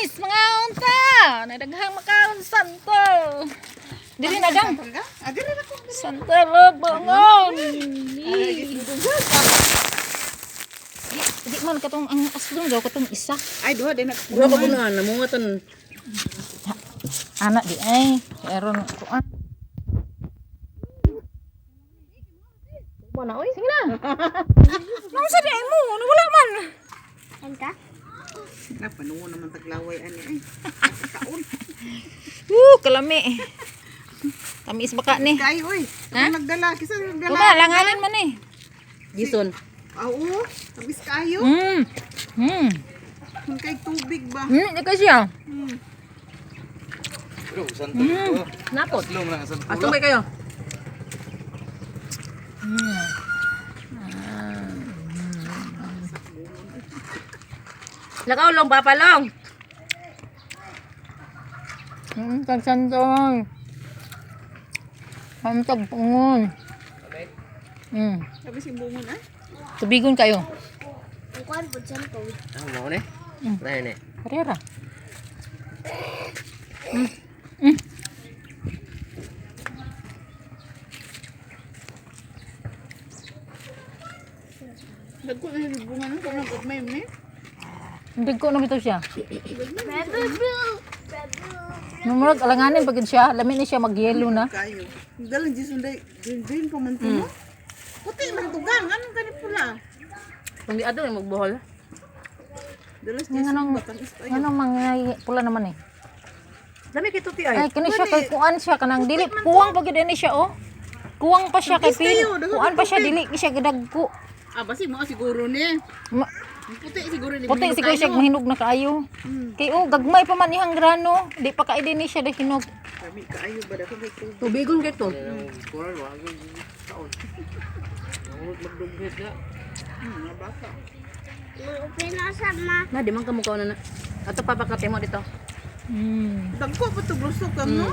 Guys, mga unta. Nadaghang makaon santol. Dili na dang. Ah, dili na ko. Santol og bangon. Di, di man katong ang aslong daw katong isa. Ay, duha din na. Duha ka punuan, namungatan. Ana di ay, aron kuan. Mana oy? Sige na. Nang sa di ay mo, wala man. Anta? Napanuo naman taglaway ani ay. Kaon. Woo, kalami. Tamis baka ni. Kayo oy. Ha? Ha? Nagdala kisa nagdala. Kuma langanin man eh. Gison. Ah, oo. Tabis kayo. Kung kay tubig ba? Di ka siya. Bro, santol ko. Napot. Aslong lang ang santol. Ato ba kayo? Lakaw long papalong. Tag santol. Hantag pungon. Tabis yung bungon ah. Tubigon kayo. Ang kuan po dyan po. Ah, mo ni. Nay ni. Karera. Dagko na yung bungan ko nang gagmay ni. Hindi ko na bitaw siya. Bebe! Numurag alanganin pagid siya, lami ni siya magyelo na. Kayo. Dalang Jason day. Green green pa man to no. Puti man tugang. Anong gani pula? Kung di ato magbohol. Dalas Nga Jason nang batang istayo. nga nang mga pula naman eh. Dami kay tuti Ay ay. kini siya kay kuan siya kanang dili kuwang pagid ani siya oh. Kuwang pa siya kay Tamis kayo, pin. daghan Kuan pa siya tubig. dili siya gidagko. Ah, basi mo siguro ni. Ma- Ang puti siguro ni. Puti siguro siya mahinog na kaayo. Kay oh gagmay pa man ihang grano, di pa kay din ni siya hinog. Kami kaayo ba dagko kay tubig. Tubigon kay to. Kuran wa gyud taon. Nangulot magdugis na. Mga bata. Mag-open na sa ma. Na di man kamukaw na na. Ato papakate mo dito. Dagko pa to glusok kang no.